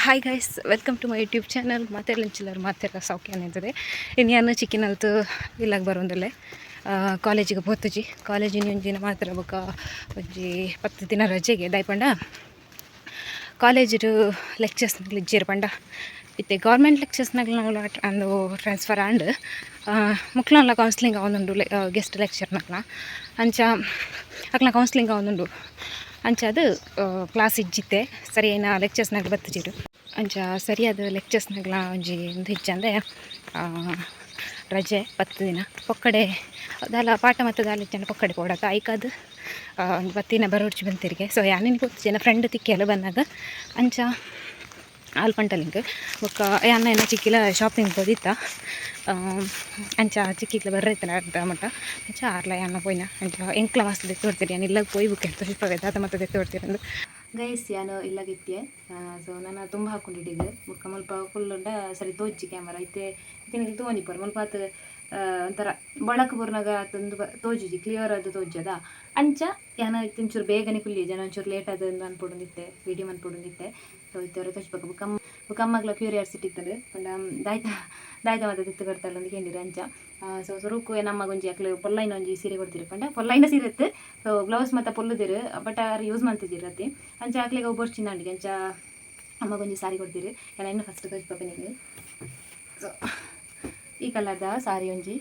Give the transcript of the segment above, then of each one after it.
Hi guys, welcome to my YouTube channel. ಮಾತೆರ್ಲ ಮಾತೆಲ್ಲ ಸೌಖ್ಯ ಅನ್ನಿರ್ತದೆ. ಇನ್ಯಾನು ಚಿಕ್ಕಿನ ಅಲ್ತು ಇಲ್ಲಾಗ ಬರೋಂದಲ್ಲೇ ಕಾಲೇಜಿಗೆ ಪೋತುಜಿ. ಕಾಲೇಜಿನ ಒಂಜಿನ ಮಾತ್ರ ಬೊಕ ಒಂಜಿ 10 ದಿನ ರಜೆಗೆ ದಾಯಪಂಡ ಕಾಲೇಜಿಡು ಲೆಕ್ಚರ್ಸ್ ಇಜ್ಜೆರ್ ಪಂಡ ಇತ್ತೆ ಗೌರ್ಮೆಂಟ್ ಲೆಕ್ಚರ್ಸ್ನಗ್ಲ ಅಂದು ಟ್ರಾನ್ಸ್ಫರ್ ಆಂಡ್ ಮುಕ್ಲನ್ಲ ಕೌನ್ಸಿಲಿಂಗ್ ಆವೊಂದುಂಡು. ಗೆಸ್ಟ್ ಲೆಕ್ಚರ್ನಕ್ಲ ಅಂಚ ಅಕ್ಲ ಕೌನ್ಸಿಲಿಂಗ್ ಆವೊಂದುಂಡು. ಅಂಚ ಅದು ಕ್ಲಾಸ್ ಇಜ್ಜಿತ್ತೆ, ಸರಿಯಾಯಿನ ಲೆಕ್ಚರ್ಸ್ನಗ್ಲ ಬತ್ತಿಜಿರು. ಅಂಚ ಸರಿಯಾದ ಲೆಕ್ಚರ್ಸ್ನಗ್ಲ ಒಂಜಿ ಉಂದು ಇಜ್ಜಂದೆ ರಜೆ 10 ದಿನ. ಪೊಕ್ಕಡೆ ದಾಲ ಪಾಠ ಮತ್ತು ದಾಲ ಇಜ್ಜಂಡ ಪೊಕ್ಕಡೆ ಪೋಡತ ಐಕಾದ್ ಒಂದು 10 ದಿನ ಬರೋಡ್ಚಿ ಬಂತಿರಿಗೆ. ಸೊ ಯಾನಿನ್ ಗೊತ್ತಿಜಿ, ಫ್ರೆಂಡ್ ತಿಕ್ಕಿಯಲ್ಲ ಬಂದಾಗ ಅಂಚ ಆಲ್ ಪಂಟಲಿಂಗ್. ಬೊಕ್ಕ ಯಾನ ಎನ್ನ ಚಿಕ್ಕಿಲ ಶಾಪಿಂಗ್ ಪೋದಿತ್ತ. ಅಂಚ ಚಿಕ್ಕಿಗ್ಲ ಬರ್ರೆ ಇತ್ತಲ್ಲ ಅರ್ಧ ಮಟ್ಟ. ಅಂಚ ಆರ್ಲ ಯಾನ ಪೋಯಿನ. ಅಂಚ ಎಂಕ್ಲ ಮಸ್ತ್ ದೆತ್ತ್ ಕೊಡ್ತೀರಿ. ಯಾನ್ ಇಲ್ಲಗ್ ಪೋಯಿ ಬುಕ್ ಎಂತ ಶಿಲ್ಪ ದಾದ ಮತ್ತೆ ದೆತ್ತ್ ಕೊಡ್ತೀರಿ. ಗೈಸ್, ಯಾನು ಇಲ್ಲಗಿತ್ತೆ. ಸೊ ನಾನು ತುಂಬ ಹಾಕೊಂಡಿದ್ದೀಗ. ಬೊಕ್ಕ ಮುಲ್ಪ ಕುಲ್ಲುಂಡ ಸರಿ ತೋಜ್ಜಿ ಕ್ಯಾಮರಾ ಇತ್ತೆ. ಇತ್ತೆ ತೋಂಜಿಪ್ಪರು ಮುಲ್ಪ ಆತ್ ಒಂಥರ ಬಳಕ ಬುರ್ನಾಗ ತಂದು ತೋಜುಜಿ, ಕ್ಲಿಯರ್ ಅದು ತೋಜದ. ಅಂಚ ಯಾನ ಇತ್ತೆ ಒಂಚೂರು ಬೇಗನೆ ಕುಲ್ಲಿ ಜನ ಒಂಚೂರು ಲೇಟ್ ಆದ ಅನ್ಪೊಡೊಂದಿತ್ತೆ, ವೀಡಿಯೋ ಮನ್ಪೊಡೊಂದಿತ್ತೆ. ಸೊ ಇತ್ತೆ ಅವ್ರು ತೋಜ್ಬೇಕು. ಬೊಕ್ಕ ಬೊಕ್ಕ ಅಮ್ಮಗ್ಲ ಕ್ಯೂರಿಯಾಸಿಟಿ ಇತ್ತಂದು ಪಂಡ ದಾಯ್ತ ದಾಯ್ತ ಮತ್ತೆ ತಿತ್ತು ಕೊಡ್ತಾಳೆ ಅಂತ ಕೇಳಿರು ಅಂಚ. ಸೊ ಸುರುಕು ನಮ್ಮಗೊಂಜಿ ಅಕ್ಲು ಪೊಲ್ಲೈನ ಒಂಜಿ ಸೀರೆ ಕೊಡ್ತೀರಿ ಪಂಡ ಪೊಲ್ಲೈನ ಸೀರೆ ಇತ್ತು. ಸೊ ಬ್ಲೌಸ್ ಮತ್ತೆ ಪೊಲ್ಲುದಿರು, ಬಟ್ ಆರು ಯೂಸ್ ಮಾಡ್ತಿದ್ದೀರಿ ಅತ್ತಿ. ಅಂಚ ಅಕ್ಲಿಗೆ ಒಬ್ಬರು ಚಿನ್ನಂಡಿಗೆ. ಅಂಚ ಅಮ್ಮಗೊಂಜಿ ಸಾರಿ ಕೊಡ್ತೀರಿ. ಯಾನ ಇನ್ನು ಫಸ್ಟ್ ತೋಜ್ಪಪ್ಪ ನಿಮಗೆ. ಸೊ ಈ ಕಲರ್ದ ಸಾರಿ ಒಂಜಿ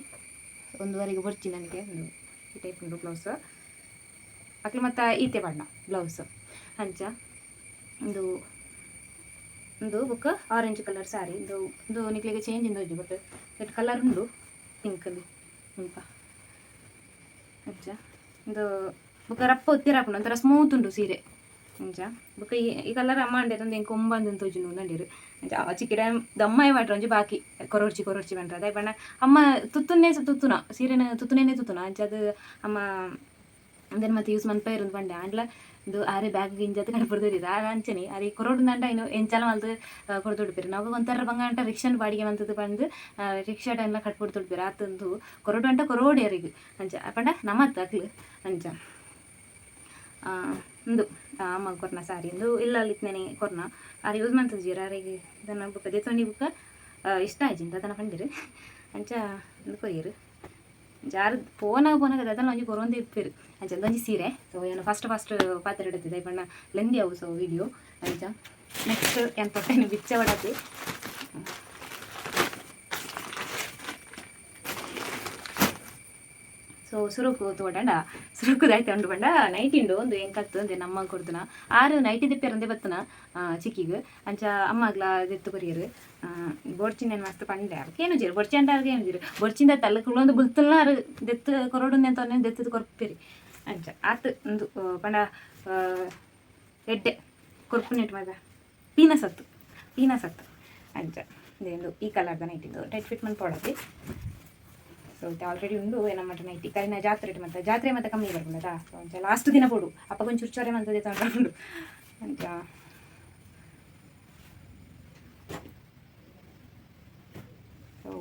ಒಂದುವರೆಗೆ ಬೊರ್ಚಿ ನನಗೆ. ಒಂದು ಈ ಟೈಪ್ ಉಂಟು ಬ್ಲೌಸ್ ಅಕ್ಲು ಮತ್ತು ಈತೆ ಬಣ್ಣ ಬ್ಲೌಸ್. ಅಂಚ ಒಂದು ಒಂದು ಬೊಕ್ಕ ಆರೆಂಜ್ ಕಲರ್ ಸಾರಿ. ಇದು ಒಂದು ನಿಕ್ಲಿಗೆ ಚೇಂಜ್ ಇಂದ ಬಟ್ it colour ಉಂಡು ಪಿಂಕ್ ಉಂಪ. ಅಂಚ ಒಂದು ಬೊಕ್ಕ ರಪ್ಪ ಒತ್ತಿರಾಪುಂಡು, ಒಂಥರ ಸ್ಮೂತ್ ಉಂಡು ಸೀರೆ. ಅಂಚ ಬೊಕ್ಕ ಈ ಈ ಕಲರ್ ಅಮ್ಮ ಅಂಡೆ ಒಂದು ಎಂಕ್ ಒಂಬಂದು ತೋಜುಂಡು ಅಂಡೇರು. ಅಂಚ ಆ ಚಿಕ್ಕಿಡ ದಮ್ಮಾಯಿ ಮಾಡ್ರ ಒಂಜಿ ಬಾಕಿ ಕೊರೊರ್ಚಿ ಕೊರೊರ್ಚಿ ಬಂದ್ರ ಅದೇ ಬಣ್ಣ. ಅಮ್ಮ ತುತ್ತುನ್ನೇ ತುತ್ತುನ ಸೀರೆನ ತುತ್ತುನೇನೆ ತುತ್ತುನ. ಅಂಚ ಅದು ಅಮ್ಮ ಅಂದೇನು ಮತ್ತೆ ಯೂಸ್ ಮನ್ಪ ಇರೋದು ಬಂಡೆ ಆಂಡ್ಲ ಇದು ಆರೆ ಬ್ಯಾಗ್ ಗಿಂಜತ್ ಕಡಪುರ್ದಿರಿ. ಆ ಅಂಚನೆ ಅರೆ ಕೊರೊಡು ದಂಡ ಇನ್ನು ಎಂಚಲ ಮಲ್ತು ಕೊಡ್ತುಡ್ಪಿರಿ. ನಾವು ಒಂಥರ ಬಂಗಾಂಟ ರಿಕ್ಷನ್ ಬಾಡಿಗೆ ಮಂತದ್ದು ಬಂದು ರಿಕ್ಷಾ ಟೈಮ್ಲ ಕಟ್ಬಿಡ್ತುಡ್ಪಿರಿ. ಆತಂದು ಕೊರಡು ಅಂಟ ಕೊರೋಡಿ ಅರಿಗೆ. ಅಂಚ ಪಂಡ ನಮ್ಮತ್ತ ಅಕ್ಲು. ಅಂಚ ಉಂದು ಅಮ್ಮ ಕೊರ್ನ ಸಾರಿ. ಇಂದು ಇಲ್ಲ ಇತ್ತನೇನೆ ಕೊರ್ನ. ಆರು ಯೂಸ್ ಮಂತಜ್ಜೀರ್ ಆರಿಗೆ. ಇದನ್ನು ಬುಕ್ಕ ದೆತ್ತೊಂಡಿ ಬುಕ್ಕ ಇಷ್ಟ ಆಯ್ತು ಅದನ್ನು ಪಂಡಿರು. ಅಂಚ ಉಂದು ಕೊರಿಯರು. ಜಾರು ಪೋನಾಗ ಪೋನಾಗ ಅದನ್ನ ಒಂಜಿ ಕೊರೊಂದು ಇಪ್ಪೇರು. ಅಂಚ ಒಂಜಿ ಸೀರೆ. ಸೊ ಏನು ಫಸ್ಟ್ ಫಸ್ಟ್ ಪಾತ್ರ ಇಡುತ್ತಿದೆ ಬಣ್ಣ ಲೆಂದಿ ಅವು. ಸೊ ವಿಡಿಯೋ ಅಂಚ ನೆಕ್ಸ್ಟ್ ಏನು ತೊಟ್ಟೆನು ಬಿಚ್ಚ ಬಡತಿ. ಸೊ ಸುರುಕು ತೋಟಂಡ ಸುರುಕು ದಾಯ್ತು ಉಂಡು ಪಂಡ ನೈಟ್ ಉಂಡು ಒಂದು ಎಂಕತ್ತು ಒಂದೆ ನಮ್ಮ ಕೊಡ್ದುನ. ಆರು ನೈಟ್ ದಿಪ್ಪೆರಂದೆ ಬತ್ತನ ಚಿಕ್ಕಿಗ್. ಅಂಚ ಅಮ್ಮಗ್ಲ ದೆತ್ತು ಕೊರಿಯರು. ಬೊಡ್ಚಿನ ಮಸ್ತ್ ಪಂಡೆ ಏನು ಜೀರು ಬೊಡ್ಚಿ ಅಂಡ ಏನು ಜೀರು ಬೊಡ್ಚಿಂದ ತಲ್ಲ ಕುಳ್ಳೊಂದು ಬುಲ್ತಲ್ನ ಆರು ದೆತ್ತು ಕೊರಡು ಅಂತ ದೆತ್ತದ ಕೊರ್ಪೇರಿ. ಅಂಚ ಆತು ಒಂದು ಪಂಡ ಎಡ್ಡೆ ಕೊರ್ಪುನೆಟ್ ಮದ ಪೀನಸತ್ತು ಪೀನಸತ್ತು. ಅಂಚ ಒಂದು ಈ ಕಲರ್ದ ನೈಟ್ ಇದ್ದು ಟೈಟ್ ಫಿಟ್ ಮನ್ ಪೋಡತಿ. ಸೊ ಇದು ಆಲ್ರೆಡಿ ಉಂಡು ನಮ್ಮ ನೈಟಿ. ಕರಿನ ಜಾತ್ರೆ ಮತ್ತೆ ಜಾತ್ರೆ ಮತ್ತೆ ಕಮ್ಮಿ ಬರ್ಪುಂಡಾ. ಸೊ ಅಂಚ ಲಾಸ್ಟ್ ದಿನ ಪೋಡು ಅಪ್ಪ ಒಂಚೂರು ಚೊರೆ ಮಂತದೆ ತೊಗೊಂಡು. ಅಂಚ ಸೊ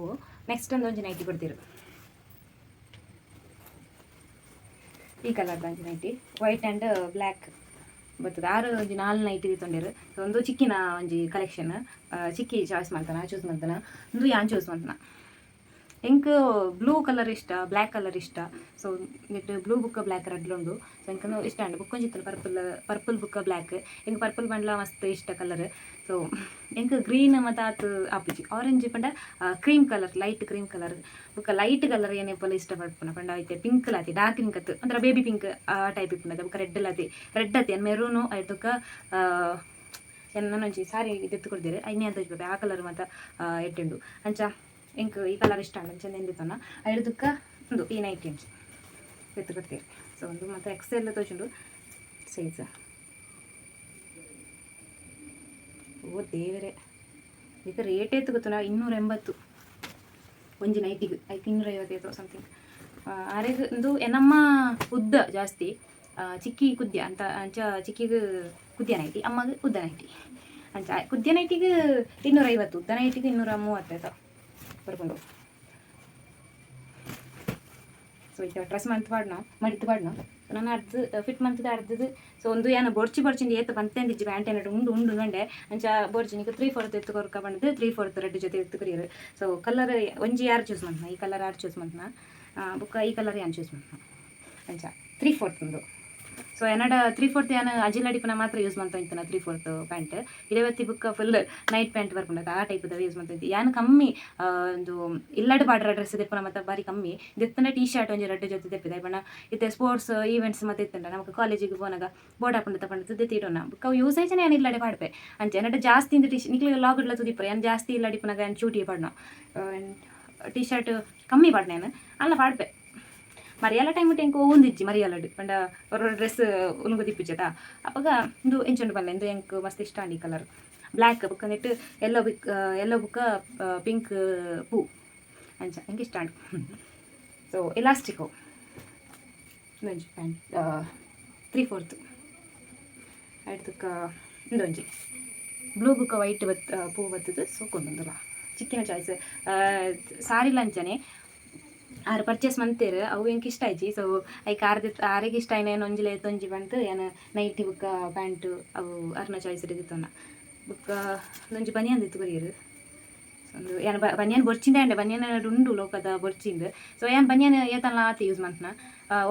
ನೆಕ್ಸ್ಟ್ ಒಂದು ಒಂಜಿ ನೈಟಿ ಕೊಡ್ತೀರು. ಈ ಕಲರ್ದ ಒಂಜಿ ನೈಟಿ, ವೈಟ್ ಆ್ಯಂಡ್ ಬ್ಲ್ಯಾಕ್ ಬರ್ತದೆ. ಆರು ಒಂಜಿ ನಾಲ್ ನೈಟಿ ತೊಂಡಿರು. ಸೊ ಒಂದು ಚಿಕ್ಕಿನ ಒಂಜಿ ಕಲೆಕ್ಷನ್. ಚಿಕ್ಕಿ ಚಾಯ್ಸ್ ಮಾಡ್ತಾನ, ಚೂಸ್ ಮಾಡ್ತಾನ. ಒಂದು ಯಾನ್ ಚೂಸ್ ಮಾಡ್ತಾನ. ಎಂಕ್ ಬ್ಲೂ ಕಲರ್ ಇಷ್ಟ, ಬ್ಲ್ಯಾಕ್ ಕಲರ್ ಇಷ್ಟ. ಸೊ ನೆಟ್ ಬ್ಲೂ ಬುಕ್ಕ ಬ್ಲ್ಯಾಕ್ ರೆಡ್ ಉಂಡು. ಸೊ ಎಂಕ್ ಇಷ್ಟ ಉಂಡು. ಬುಕ್ ಒಂಜಿ ಪರ್ಪಲ್, ಪರ್ಪಲ್ ಬುಕ್ಕ ಬ್ಲ್ಯಾಕ್. ಎಂಕ್ ಪರ್ಪಲ್ ಬಂಡ್ಲ ಮಸ್ತ್ ಇಷ್ಟ ಕಲರ್. ಸೊ ಎಂಕ್ ಗ್ರೀನ್ ಮತ್ತು ಆತ್ ಆಪುಜಿ. ಆರೆಂಜ್ ಪಂಡ cream colour, light cream colour ಬುಕ್ಕ ಲೈಟ್ ಕಲರ್ ಏನೇಪಲ ಇಷ್ಟಪಡ್ಪುನ ಪಂಡ ಐತೆ ಪಿಂಕ್ ಲಾತಿ, ಡಾರ್ಕ್ ಪಿಂಕ್ ಅತ್ತು, ಒಂಥರ ಬೇಬಿ ಪಿಂಕ್ ಆ ಟೈಪ್ ಇಪ್ಪುಂಡು. ಬುಕ್ಕ ರೆಡ್ ಲಾತಿ, ರೆಡ್ ಅತಿ ಮೆರೂನು ಐತುಕ ಒಂಜಿ ಸಾರಿ ದೆತ್ತು ಕೊಡ್ದಿರು. ಐನೇ ಅಂತ ಆ ಕಲರ್ ಮಾತ ಎಡ್ಡುಂಡು. ಅಂಚ ಎಂಕ್ ಈ ಕಲರ್ ಇಷ್ಟ ಅಂಡ ಅಂಚ ಎಂದಿತ್ತನ ಐಡ್ದುಕ್ಕ ಒಂದು ಈ ನೈಟ್ ಇಂಚ್ ಎತ್ತು ಕೊಡ್ತೀರಿ. ಸೊ ಒಂದು ಮತ್ತು ಎಕ್ಸೆಲ್ ತೋಚುಂಡು ಸೈಜ್. ಓ ದೇವರೇ, ಈಗ ರೇಟ್ ಏತು ಗೊತ್ತುನ? 280 ಒಂಜಿ ನೈಟಿಗೆ. ಐಕ್ 250 ಸಮಥಿಂಗ್. ಆರೆಗ್ ಒಂದು ಎನಮ್ಮ ಉದ್ದ ಜಾಸ್ತಿ, ಚಿಕ್ಕಿ ಕುದ್ಯ ಅಂತ. ಅಂಚ ಚಿಕ್ಕಿಗೆ ಕುದ್ಯ ನೈಟಿ, ಅಮ್ಮಗೆ ಉದ್ದ ನೈಟಿ. ಅಂಚ ಕುದ್ಯ ನೈಟಿಗೆ 250, ಉದ್ದ ನೈಟಿಗೆ 230 ಆಯ್ತು ಬರ್ಕೊಂಡು. ಸೊ ಈಗ ಡ್ರೆಸ್ ಮಂತ್ ಪಾಡ್ನ ಮಡಿತು ಪಾಡ್ನ. ನಾನು ಅರ್ಧ ಫಿಟ್ ಮಂತದ ಅರ್ಧದ. ಸೊ ಒಂದು ಯಾನ ಬೊರ್ಚಿ ಬೊರ್ಚಿಂದ ಏತ್ ಬಂತೆಂದಿಜ್ಜಿ ಪ್ಯಾಂಟ್ ಏನಾದ್ರು ಉಂಡು ಉಂಡು ಗಂಡೆ ಅಂಚ ಬೊರ್ಚಿ ನಿಕ್ 3/4 ಎತ್ತು ಕೊರ್ಕ ಬಂದು 3/4 ರೆಡ್ ಜೊತೆ ಎತ್ತು ಕೊರಿಯರು. ಸೊ ಕಲರ್ ಒಂಜಿ ಯಾರು ಚೂಸ್ ಮಂತ್ನ, ಈ ಕಲರ್ ಯಾರು ಚೂಸ್ ಮಂತ್ನ, ಬುಕ್ಕ ಈ ಕಲರ್ ಯಾನ್ ಚೂಸ್ ಮಂತ್ನ ಅಂಚ 3/4 ಉಂದು. ಸೊ ಎನ್ನಡ 3/4 ಯಾನ ಅಜಿಲಡಿಪನ ಮಾತ್ರ ಯೂಸ್ ಮಾಡ್ತಾ ಇತ್ತನ 3/4 ಪ್ಯಾಂಟ್. ಇರವತ್ತಿ ಬುಕ್ಕ ಫುಲ್ ನೈಟ್ ಪ್ಯಾಂಟ್ ಬರ್ಪುಂಡತ ಆ ಟೈಪ್ ಯೂಸ್ ಮಾಡ್ತಾ ಇದ್ದೆ. ಯಾನ್ ಕಮ್ಮಿ ಒಂದು ಇಲ್ಲಡ್ ಪಾಡ್ರ ಡ್ರೆಸ್ ದೆಪ್ಪುನ ಮತ್ತೆ ಬಾರಿ ಕಮ್ಮಿ ದೆತ್ತನ ಟೀ ಶರ್ಟ್ ಒಂಜಿ ರಡ್ಡ್ ಜೊತೆ ದೆಪ್ಪಿದೆ ಬಣ್ಣ ಇತ್ತೆ ಸ್ಪೋರ್ಟ್ಸ್ ಈವೆಂಟ್ಸ್ ಮತ್ತೆ ಇತ್ತಂಡ ನಮಕ್ ಕಾಲೇಜಿಗೆ ಪೋನಾಗ ಬೋರ್ಡ್ ಆಪುಂಡ ಪಂಡ ದೆತ್ತಿಡೋಣ ಬುಕ್ಕ ಅವು ಯೂಸ್ ಆಯ್ತಾನೆ ಯಾನ್ ಇಲ್ಲಡೆ ಪಾಡ್ಪೆ. ಅಂಚ ಎನ್ನಡ ಜಾಸ್ತಿ ಇಂದ ಟೀ ನಿಕ್ಲೆ ಲಾಗ್ಡ್ಲ ತುದಿಪ್ರೆ ಯಾನ್ ಜಾಸ್ತಿ ಇಲ್ಲಡಿಪುನಾಗ ಯಾನ್ ಚೂಟಿ ಪಾಡ್ನ ಟೀ ಶರ್ಟ್ ಕಮ್ಮಿ ಪಾಡ್ನೆ ಯಾನ್ ಅಲ್ಲ ಪಾಡ್ಪೆ. ಮರಿಯಲ್ಲ ಟೈಮ್ ಎಂಕ್ ಓಂದಿಜ್ಜಿ ಮರಿಯಲ್ಲಡ್ ಪಂಡ ಹೊರ ಡ್ರೆಸ್ ಉಲುಂಗು ದಿಪ್ಪುಜತ ಅಪಗ ಇಂದು ಎಂಚುಂಡು ಪನ್ಲೆ ಇಂದು ಎಂಕ್ ಮಸ್ತ್ ಇಷ್ಟ ಆಂಡ್ ಈ ಕಲರ್ ಬ್ಲ್ಯಾಕ್ ಬೊಕ್ಕ ನೆಟ್ ಎಲ್ಲೋ ಬಿಕ್ ಎಲ್ಲೋ ಬೊಕ್ಕ ಪಿಂಕ್ ಪೂ ಅಂಚ ಎಂಕ್ ಇಷ್ಟ ಆಂಡ್. ಸೊ ಎಲಾಸ್ಟಿಕೋ ಇಂದೊಂಜಿ ಪ್ಯಾಂಟ್ 3/4 ಐಡ್ದುಕ್ಕ ಇಂದೊಂಜಿ ಬ್ಲೂ ಬೊಕ್ಕ ವೈಟ್ ಬತ್ ಪೂ ಬತ್ತದು ಸೋಕೊಂದುಂದುಲ ಚಿಕ್ಕಿನ ಚಾಯ್ಸ್ ಸಾರಿಲ ಅಂಚನೆ ಆರು ಪರ್ಚೇಸ್ ಮಂತೇರು ಅವು ಎಂಕ್ ಇಷ್ಟ ಆಯ್ಜಿ. ಸೊ ಐಕ್ ಆರ್ದೆ ಆರೆಗ್ ಇಷ್ಟ ಆಯ್ನ ಒಂಜಿಲೆ ತೊಂಜಿ ಬಂತು ಯಾನ್ ನೈಟಿ ಬೊಕ್ಕ ಪ್ಯಾಂಟ್ ಅವು ಅರ್ನ ಚಾಯ್ಸ್ ದೆತ್ತೊನ್ನ ಬೊಕ್ಕ ಒಂಜಿ ಬನಿಯನ್ ದೆತ್ತು ಕೊರಿಯೆರ್. ಒಂದು ಯಾನ್ ಬನಿಯನ್ ಬೊರ್ಚಿಂದ ಅಂಡೆ ಬನಿಯನ್ ಉಂಡು ಲೋಕದ ಬೊರ್ಚಿಂದ್. ಸೊ ಯಾನ್ ಬನಿಯನ್ ಏತನ್ಲ ಆತ್ ಯೂಸ್ ಮಂತ್ನ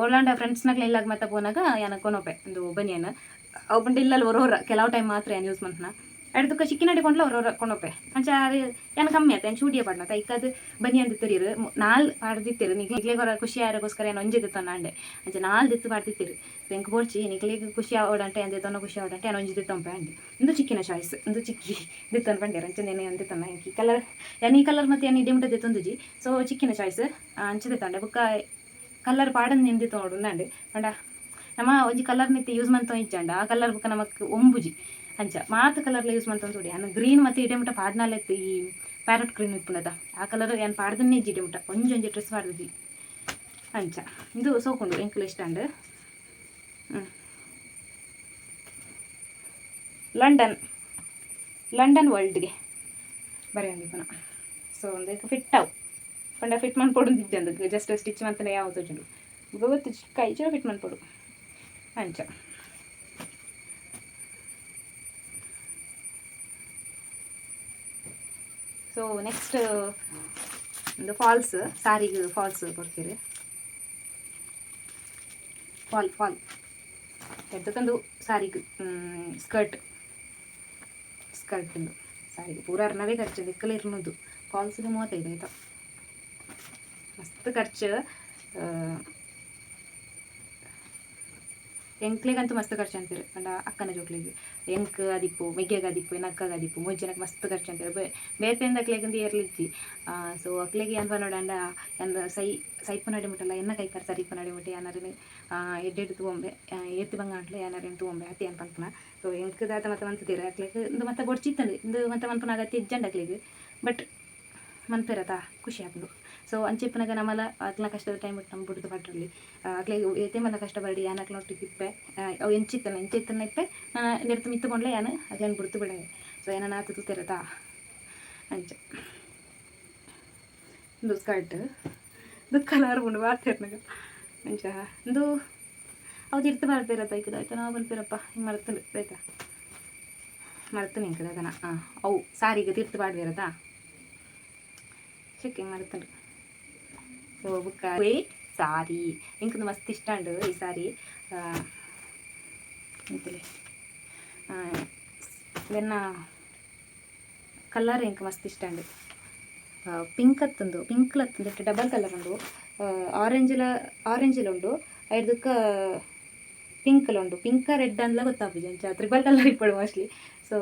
ಓಲಾಂಡ ಫ್ರೆಂಡ್ಸ್ನಕ್ಲೆ ಇಲ್ಲಾಗ ಮತ್ತೆ ಪೋನಾಗ ಯಾನ್ ಕೊನೊಪೆ ಒಂದು ಬನಿಯನ್ ಅವು ಪಂಡ ಇಲ್ಲಲ್ಲಿ ಒರೋರ ಕೆಲವು ಟೈಮ್ ಮಾತ್ರ ಯಾನ್ ಯೂಸ್ ಮಂತ್ನ ಅಡ್ದುಕ್ಕ ಚಿಕ್ಕಿನಡಿ ಕೊಂಡ್ಲ ಒರೋರ ಕೊನೊಪೆ ಅಂಚ ಯಾನ್ ಕಮ್ಮಿ ಆತ ಯಾನ್ ಚೂಡಿಯ ಪಾಡ್ನ ಐಕದ್ ಬನಿಯನ್ ದಿತ್ತರಿರು ನಾಲ್ ಪಾಡ್ದಿತ್ತೆರು ನಿಕ್ಲೆಗ್ ಹೊರ ಖುಷಿ ಆರೋಗೋಸ್ಕರ ಯಾನ್ ಒಂಜಿ ದೆತ್ತೊನ್ನ ಅಂಡೆ ಅಂಚ ನಾಲ್ ದಿತ್ತು ಪಾಡ್ದಿತ್ತೆರು. ಎಂಕ್ ಬೋಡ್ಚಿ ನಿಕ್ಲೆಗ್ ಖುಷಿ ಆವಡಂಟೆ ಯಾನ್ ದೆತ್ತೊನ್ನ ಖುಷಿ ಆವಡಂಟೆ ಯಾನ್ ಒಂಜಿ ದೆತ್ತೊಂಪೆ ಅಂಡೆ ಇಂದು ಚಿಕ್ಕಿನ ಚಾಯ್ಸ್ ಇಂದು ಚಿಕ್ಕಿ ದೆತ್ತೊಂದು ಪಂಡೇರು ಅಂಚ ನೇನೆ ಯಾನ್ ದೆತ್ತೊನ್ನ ಎಂಕ್ ಈ ಕಲರ್ ಯಾನ್ ಈ ಕಲರ್ ಮತ್ತೆ ಯಾನ್ ಇಡೆ ಮುಟ ದೆತ್ತೊಂದುಜಿ. ಸೊ ಚಿಕ್ಕಿನ ಚಾಯ್ಸ್ ಅಂಚ ದೆತ್ತೊಂಡೆ ಬೊಕ್ಕ ಕಲರ್ ಪಾಡಂದು ನೆಂದಿ ತೊಗೊಂಡು ಉಂದಾಂಡ್ ಪಂಡ ನಮ್ಮ ಒಂಜಿ ಕಲರ್ ನಿತ್ಯ ಯೂಸ್ ಮಂತೊ ಇಜ್ಜಂಡ ಆ ಕಲರ್ ಬೊಕ್ಕ ನಮಕ್ ಒಂಬುಜಿ ಅಂಚ ಮಾತ ಕಲರ್ಲ ಯೂಸ್ ಮಂತೊಂದು ತೋಡಿ ಯಾನ್ ಗ್ರೀನ್ ಮತ್ತೆ ಇಡೆ ಮುಟ ಪಾಡ್ನಾಲೆತ್ತು ಈ ಪ್ಯಾರೆಟ್ ಗ್ರೀನ್ ಇಪ್ಪುನದ ಆ ಕಲರ್ ಯಾನ್ ಪಾಡ್ದನ್ನೇ ಇಜ್ಜಿ ಇಡೆ ಮುಟ ಒಂಜೊಂಜಿ ಡ್ರೆಸ್ ಪಾಡ್ದಿಜಿ ಅಂಚ ಇಂದು ಸೋಕುಂಡು ಎಂಕುಲು ಇಷ್ಟ ಅಂಡ್. London London ವರ್ಲ್ಡ್ಗೆ ಬರೆಯೊಂದಿಪ್ಪುನ. ಸೊ ಒಂದು ಫಿಟ್ ಅವು ಪಂಡ ಫಿಟ್ ಮನ್ಪೊಡು ಇಜ್ಜಂದು ಜಸ್ಟ್ ಸ್ಟಿಚ್ ಮಂತನೆ ಯಾವ ತೋಜುಂಡು ಗೊತ್ತು ಕೈ ಚೂರು ಫಿಟ್ ಮನ್ಪೊಡು ಅಂಚ. ಸೊ ನೆಕ್ಸ್ಟ್ ಒಂದು ಫಾಲ್ಸ್ ಸಾರಿಗೆ ಫಾಲ್ಸ್ ಕೊಡ್ತೀರಿ ಫಾಲ್ ಫಾಲ್ ಎದ್ದಕ್ಕೊಂದು ಸಾರಿಗೆ ಸ್ಕರ್ಟ್ ಸ್ಕರ್ಟ್ ಸಾರಿಗೆ ಪೂರ ಅರ್ನವೇ ಖರ್ಚು ದಿಕ್ಕಲೆ ಇರ್ನದು ಫಾಲ್ಸ್ಗೆ 35 ಆಯ್ತಾ ಮಸ್ತ್ ಖರ್ಚು ಎಂಕ್ಲೆಗಂತೂ ಮಸ್ತ್ ಖರ್ಚು ಅಂತೀರಿ ಪಂಡ ಅಕ್ಕನ ಜೋಕ್ಲೆಗ್ ಎಂಕ್ ಅದಿಪ್ಪು ಮೆಗ್ಯಗ್ ಅದಿಪ್ಪು ಎನ್ನ ಅಕ್ಕಗ್ ಅದಿಪ್ಪು ಮೂಜಿ ಜನಕ್ಕೆ ಮಸ್ತ್ ಖರ್ಚು ಅಂತೀರಿ ಬೇತೆಂದ ಅಕ್ಲೆಗಂದು ಏರ್ಲಿಜ್ಜಿ. ಸೊ ಅಕ್ಲೆಗ್ ಏನ್ ಪನೊಡಂಡ ಯಾನ್ ಸೈ ಸೈಪು ಮುಟ್ಟಲ್ಲ ಎನ್ನ ಕೈಕಾರ್ ಸರಿಪು ನಡಿ ಮುಟ್ಟ ಯಾನರಿನ ಎಡ್ಡೆಡ್ ತೂವೊಂಬೆ ಏತ್ ಬಂಗ ಅಂಟ್ಲೆ ಯಾನರಿನ ತೂವೊಂಬೆ ಅತಿ ಏನ್ ಪನ್ಪುನ. ಸೊ ಎಂಕ್ ದಾದ ಮತ್ತೆ ಮಂತಿದ್ದೀರ ಅಕ್ಲೆಗ್ ಇಂದು ಮತ್ತೆ ಬೊಡ್ಚಿತ್ತಂಡು ಇಂದು ಮತ್ತೆ ಮನ್ಪುನ ಅಗತ್ಯ ಇಜ್ಜಂಡ ಅಕ್ಲೆಗ್ ಬಟ್ ಮನ್ಪೆರತ ಖುಷಿ ಆಪುಂಡು. ಸೊ ಅಂಚಿಪ್ಪುನಗ ನಮಲ ಅಕ್ಲ್ನ ಕಷ್ಟದ ಟೈಮ್ ನಮ್ಮ ಬುಡ್ದು ಪಟ್ರಲ್ಲಿ ಅಕ್ಲೆಗ್ ಏತೆ ಮಲ್ಲ ಕಷ್ಟ ಬರಡಿ ಯಾನ್ ಅಕ್ಲ್ನೊಟ್ಟಿಗೆ ಇಪ್ಪೆ ಅವು ಎಂಚಿತ್ತನ ಎಂಚಿತ್ತನ ಇಪ್ಪೆ ನಾನು ನೆರ್ತು ಮಿತ್ತು ಕೊಂಡ್ಲೆ ಯಾನ್ ಅಕ್ಲೆನ್ ಬುಡ್ತು ಬಿಡೆ. ಸೊ ಏನ ಆತು ತೂತೆರತ ಅಂಚ ಇಂದು ಸ್ಕರ್ಟ್ ಇಂದು ಕಲರ್ ಉಂಡು ಬಾತೆರ್ನಗ ಅಂಚ ಇಂದು ಅವು ತಿರ್ತು ಬರ್ಪೇರತ್ತ ಐಕದ ಆಯ್ತಾ ನಾವು ಬಲ್ಪೇರಪ್ಪ ಹಿಂಗೆ ಮರ್ತುಂಡು ಆಯ್ತಾ ಮರ್ತುಂಡು ಇಂಕದ ಅದನ ಅವು ಸಾರಿಗೆ ತಿರ್ತು ಪಾಡ್ಬೇರತಾ ಚೆಕ್ಕಿಂಗ್ ಮರ್ತುಂಡು. ಸೊ ಬುಕ್ಕ ಸಾರಿ ಎಂಕ್ ಮಸ್ತ್ ಇಷ್ಟ ಉಂಡು ಈ ಸಾರಿ ಎಂತಲೆ ಬೆನ್ನ ಕಲರ್ ಎಂಕ್ ಮಸ್ತ್ ಇಷ್ಟ ಉಂಡು ಪಿಂಕ್ ಅತ್ತುಂದು ಪಿಂಕ್ ಅತ್ತುಂದು ಡಬಲ್ ಕಲರ್ ಉಂಡು ಆರೆಂಜ್ಲ ಆರೆಂಜ್ಲ ಉಂಡು ಐಡ್ದಕ್ಕ ಪಿಂಕ್ಲ ಉಂಡು ಪಿಂಕ್ ರೆಡ್ ಅಂದ್ಲ ಗೊತ್ತಾಪುಜಿ ಅಂಚ ತ್ರಿಬಲ್ ಕಲರ್ ಇಪ್ಪಡು ಮೋಸ್ಟ್ಲಿ. ಸೊ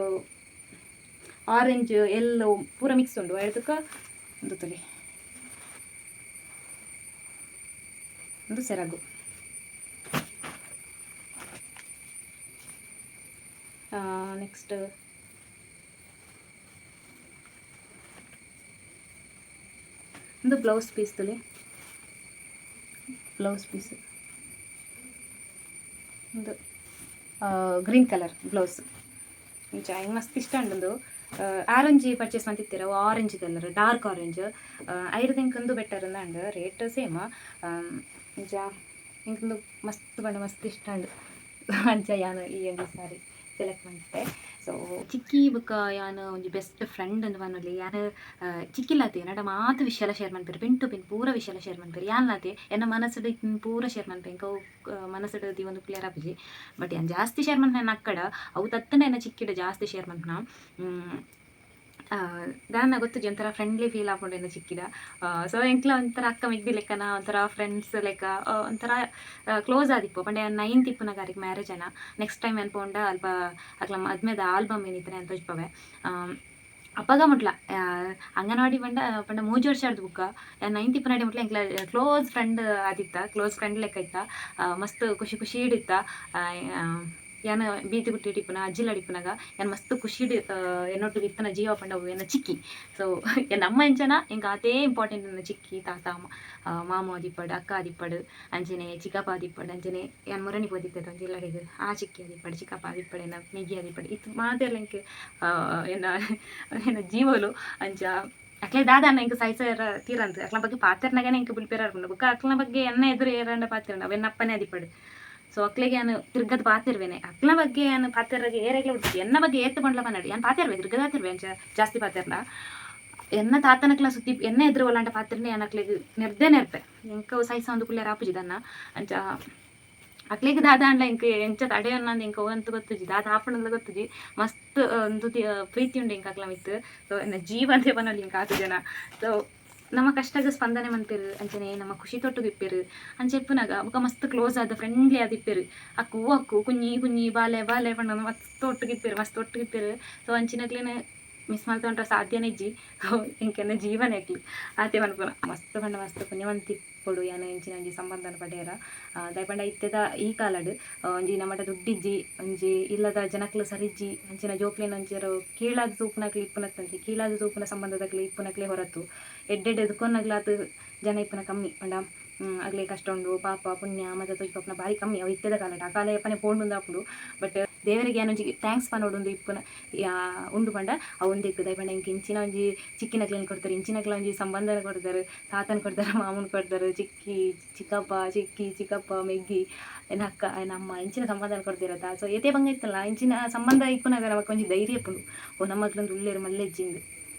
ಆರೆಂಜ್ ಎಲ್ಲೋ ಪೂರ ಮಿಕ್ಸ್ ಉಂಡು ಐಡ್ದಕ್ಕ ಉಂದು ತುಲಿ ಒಂದು ಸೆರಗು. ನೆಕ್ಸ್ಟ್ ಒಂದು ಬ್ಲೌಸ್ ಪೀಸ್ ತುಲಿ ಬ್ಲೌಸ್ ಪೀಸ್ ಒಂದು ಗ್ರೀನ್ ಕಲರ್ ಬ್ಲೌಸ್ ಇಂಚ ಎಂಕ್ ಮಸ್ತ್ ಇಷ್ಟ ಉಂಡು. ಆರೆಂಜ್ ಪರ್ಚೇಸ್ ಮಂತಿತ್ತೆರ್ ಅವು ಆರೆಂಜ್ ಕಲರ್ ಡಾರ್ಕ್ ಆರೆಂಜ್ ಐರ್ದ್ ಎಂಕ್ ಉಂದು ಬೆಟರ್ ಅಂದ್ ರೇಟ್ ಸೇಮ್ ಇಂಚ. ಎಂಕ್ ಮಸ್ತ್ ಪಂಡ ಮಸ್ತ್ ಇಷ್ಟ ಆಂಡ್. ಅಂಚ ಯಾನ್ ಈ ಒಂಜಿ ಸಾರಿ ಸೆಲೆಕ್ಟ್ ಮಂತೆ. ಸೊ ಚಿಕ್ಕಿ ಬೊಕ್ಕ ಯಾನ್ ಒಂಜಿ ಬೆಸ್ಟ್ ಫ್ರೆಂಡ್ ಅಂದ್ ಪನೊಲಿ. ಯಾನ್ ಚಿಕ್ಕಿಲಾತೆ ಎನ್ನಡ ಮಾತ ವಿಷಯಲ ಶೇರ್ ಮನ್ಪೆರ್, ಪಿನ್ ಟು ಪಿನ್ ಪೂರ ವಿಷಯಲ ಶೇರ್ ಮನ್ಪೆರ್. ಯಾನ್ಲಾತೆ ಎನ್ನ ಮನಸ್ಸುಡು ಇತ್ತಿನ ಪೂರ ಶೇರ್ ಮನ್ಪೆ. ಎಂಕ್ ಅವು ಮನಸ್ಸುಡು ದೀವೊಂದು ಕ್ಲಿಯರ್ ಆಪುಜಿ. ಬಟ್ ಯಾನ್ ಜಾಸ್ತಿ ಶೇರ್ ಮನ್ಪುನ ಎನ್ನ ಅಕ್ಕಡ, ಅವು ತತ್ತುಂಡ ಎನ್ನ ಚಿಕ್ಕಿಡ ಜಾಸ್ತಿ ಶೇರ್ ಮನ್ಪುನ. ದಾನ್ನ ಗೊತ್ತುಜಿ, ಒಂಥರ ಫ್ರೆಂಡ್ಲಿ ಫೀಲ್ ಆಪುಂಡು ಎನ್ನ ಚಿಕ್ಕಿಡ. ಸೊ ಎಂಕ್ಲ ಒಂಥರ ಅಕ್ಕ ಮೆಗ್ದಿ ಲೆಕ್ಕನ, ಒಂಥರ ಫ್ರೆಂಡ್ಸ್ ಲೆಕ್ಕ, ಒಂಥರ ಕ್ಲೋಸ್ ಆದಿಪ್ಪು. ಪಂಡ ಯಾನ್ ನೈನ್ತ್ ಇಪ್ಪುನಗ ಆರೆಗ್ ಮ್ಯಾರೇಜ್ ಆನ. ನೆಕ್ಸ್ಟ್ ಟೈಮ್ ಯಾನ್ ಪೋಂಡ ಅಲ್ಪ ಅಕ್ಲ ಮದ್ಮೆದ ಆಲ್ಬಮ್ ಏನಿತ್ತನೆ ಅಂತ ತೋಜ್ಪವೆ. ಅಪಗ ಮುಟ್ಲ ಅಂಗನವಾಡಿ ಪಂಡ ಪಂಡ 3 ವರ್ಷ ಬುಕ್ಕ ಯಾನ್ ನೈನ್ತ್ ಇಪ್ಪುನಡೆ ಮುಟ್ಲ ಎಂಕ್ಲ ಕ್ಲೋಸ್ ಫ್ರೆಂಡ್ ಆದಿತ್ತ, ಕ್ಲೋಸ್ ಫ್ರೆಂಡ್ ಲೆಕ್ಕ ಇತ್ತ. ಮಸ್ತ್ ಖುಷಿ ಖುಷಿಡ್ ಇತ್ತ. ಯಾನ್ ಬೀತಿ ಗುಟ್ಟಿಡ್ ಇಪ್ಪುನ ಅಜ್ಜಿಲಡ್ ಇಪ್ಪುನಗ ಯಾನ್ ಮಸ್ತ್ ಖುಷಿಡ್ ಎನ್ನೊಟ್ಟಿಗೆ ಇತ್ತಿನ ಜೀವ ಪಂಡ ಅವು ಎನ್ನ ಚಿಕ್ಕಿ. ಸೊ ಎನ್ನ ಅಮ್ಮ ಎಂಚನ ಎಂಕ್ ಆತೇ ಇಂಪಾರ್ಟೆಂಟ್ ಎನ್ನ ಚಿಕ್ಕಿ, ತಾತ, ಮಾಮ ಆದಿಪ್ಪಡ್, ಅಕ್ಕ ಆದಿಪ್ಪಡ್, ಅಂಚನೆ ಚಿಕ್ಕಪ್ಪ ಆದಿಪ್ಪಡ್. ಅಂಚನೆ ಯಾನ್ ಮುರಣಿ ಪೋದಿತ್ತೆ ಒಂಜಿ ಇಲ್ಲಡೆಗ್, ಆ ಚಿಕ್ಕಿ ಆದಿಪ್ಪಡ್, ಚಿಕ್ಕಪ್ಪ ಆದಿಪ್ಪಡ್, ಎನ್ನ ಮೆಗ್ಗಿ ಆದಿಪ್ಪಡ್, ಇತ್ ಮಾತೆರ್ಲ ಎಂಕ್ ಎನ್ನ ಎನ್ನ ಜೀವೊಲು. ಅಂಚ ಅಕ್ಲೆ ದಾದ ಎಂಕ್ ಸಹಿಸರ ತೀರಂದ್. ಅಕ್ಲ ಬಗ್ಗೆ ಪಾತೆರ್ನಗನೆ ಎಂಕ್ ಬುಲ್ಪೆರ ಆಪುಂಡು. ಬೊಕ್ಕ ಅಕ್ಲ್ನ ಬಗ್ಗೆ ಎನ್ನ ಎದುರು ಏರಾಂಡ ಪಾತೆರ್ಂಡ ಅವು ಎನ್ನ ಅಪ್ಪನೇ ಆದಿಪ್ಪಡ್. ಸೊ ಅಕ್ಲೆಗೆ ಯಾನ್ ತಿರ್ಗದ್ ಪಾತೆರ್ವೆನೆ. ಅಕ್ಲ್ನ ಬಗ್ಗೆ ಯಾನ್ ಪಾತೆರ್ರಗೆ ಏರೆಗ್ಲ ಬುಡ್ಜಿ. ಎನ್ನ ಬಗ್ಗೆ ಏತ್ ಪಂಡ್ಲ ಪನಡ್, ಯಾನ್ ಪಾತೆರ್ವೆ, ತಿರ್ಗದ ಪಾತೆರ್ವೆ. ಅಂಚ ಜಾಸ್ತಿ ಪಾತೆರ್ನ ಎನ್ನ ತಾತನಕ್ಲ ಸುದ್ದಿ ಎನ್ನ ಎದುರು ಒಲಾಂಡ ಪಾತೆರ್ನೆ ಯಾನ್ ಅಕ್ಲೆಗ್ ನೆರ್ದೆ ನೆರ್ಪೆ. ಎಂಕ್ ಅವು ಸಹಿಸೊಂದು ಕುಲ್ಲೆರ ಆಪುಜಿ ದಾನ್ನ. ಅಂಚ ಅಕ್ಲೆಗ್ ದಾದ ಆಂಡ್ಲ ಎಂಕ್ ಎಂಚ ತಡೆಯೊನ್ನಂದ್ ಎಂಕ್ ಅವಂತು ಗೊತ್ತುಜಿ, ದಾದ ಆಪುಂಡುಂದ್ಲ ಗೊತ್ತುಜಿ. ಮಸ್ತ್ ಉಂದು ಪ್ರೀತಿ ಉಂಡು ಎಂಕ್ ಅಕ್ಲ ಮಿತ್ತ್. ಸೊ ಎನ್ನ ಜೀವ ಅಂತೆ ಪನೊಲಿ ಎಂಕ್ ಆತ್ ಜನ. ಸೊ ನಮ್ಮ ಕಷ್ಟಗ್ ಸ್ಪಂದನೆ ಮನ್ಪೆರ್, ಅಂಚನೆ ನಮ್ಮ ಖುಷಿ ತೊಟ್ಟುಗು ಇಪ್ಪೆರ್. ಅಂಚ ಇಪ್ಪುನಗ ಬೊಕ ಮಸ್ತ್ ಕ್ಲೋಸ್ ಆದ್ ಫ್ರೆಂಡ್ಲಿ ಆದ್ ಇಪ್ಪೆರ್. ಅಕ್ಕು ಅಕ್ಕು ಕುഞ്ഞಿ ಕುഞ്ഞಿ ಬಾಲೆ ಬಾಲೆ ಪಂಡೊಂದು ಮಸ್ತ್ ಒಟ್ಟುಗು ಇಪ್ಪೆರ್, ಮಸ್ತ್ ಒಟ್ಟುಗು ಇಪ್ಪೆರ್. ಸೊ ಅಂಚಿನಕ್ಲೆನ್ ಮಿಸ್ ಮಲ್ತೊಂಡ್ರೆ ಸಾಧ್ಯನೇ ಇಜ್ಜಿ. ಎಂಕ್ ಎನ್ನ ಜೀವನೇ ಅಕ್ಲು ಆತೆ ಪನ್ಪುನ. ಮಸ್ತ್ ಪಂಡ ಮಸ್ತ್ ಪುಣ್ಯವಂತಿ ಇಪ್ಪೊಡು ಯಾನ್ ಇಂಚಿನ ಒಂಜಿ ಸಂಬಂಧನ ಪಡೆಯರ. ದಾಯೆ ಪಂಡ ಇತ್ತೆದ ಈ ಕಾಲಡ್ ಒಂಜಿ ನಮಡ ದುಡ್ಡಿಜ್ಜಿ, ಒಂಜಿ ಇಲ್ಲದ ಜನಕ್ಲು ಸರಿಜ್ಜಿ, ಅಂಚಿನ ಜೋಕ್ಲೆನ ಒಂಚೂರು ಕೀಳಾದ್ ತೂಪುನಕ್ಲು ಇಪ್ಪುನತ್ತಂತೆ, ಕೀಳಾದ್ ತೂಪುನ ಸಂಬಂಧದಕ್ಲು ಇಪ್ಪುನಕ್ಲೆ ಹೊರತು ಎಡ್ಡೆ ಎಡ್ಡೆ ಎದುಕೊನ್ನಗ್ಲಾತ್ ಜನ ಇಪ್ಪುನ ಕಮ್ಮಿ. ಪಂಡ ಅಗ್ಲೆ ಕಷ್ಟ ಉಂಡು, ಪಾಪ ಪುಣ್ಯ ಮಾತ ತೋಜಿಪಾಪುನ ಬಾರಿ ಕಮ್ಮಿ ಅವು ಇತ್ತೆದ ಕಾಲಡ್. ಆ ಕಾಲ ಏಪನೆ ಪೋಂಡುಂದು ಆಪುಂಡು. ಬಟ್ ದೇವರಿಗೆ ಯಾನ್ ಒಂಜಿ thanks ಪನೊಡುಂದು ಇಪ್ಪುನ ಉಂಡು ಪಂಡ ಅವು ಉಂದೆಕ್. ದಾಯೆ ಪಂಡ ಎಂಕ್ ಇಂಚಿನ ಒಂಜಿ ಚಿಕ್ಕಿನಕ್ಲೆನ್ ಕೊಡ್ತಾರೆ, ಇಂಚಿನಕ್ಲ ಒಂಜಿ ಸಂಬಂಧನ ಕೊಡ್ತಾರೆ, ತಾತನ್ ಕೊಡ್ತಾರೆ, ಮಾಮನ್ ಕೊಡ್ತಾರೆ, ಚಿಕ್ಕಿ ಚಿಕ್ಕಪ್ಪ, ಚಿಕ್ಕಿ ಚಿಕ್ಕಪ್ಪ, ಮೆಗ್ಗಿ, ಎನ್ನ ಅಕ್ಕ, ಎನ್ನ ಅಮ್ಮ, ಇಂಚಿನ ಸಂಬಂಧನ ಕೊಡ್ತಿರತ್ತ. ಸೊ ಏತೆ ಬಂಗ ಇತ್ತಲ್ಲ ಇಂಚಿನ ಸಂಬಂಧ ಇಪ್ಪುನಗ ನಮಕ್ ಒಂಜಿ ಧೈರ್ಯ ಇಪ್ಪುಂಡು, ಓ ನಮ್ಮಕ್ಲೊಂದು ಉಲ್ಲೆರ್ ಮಲ್ಲೆಜ್ಜಿಂದ್.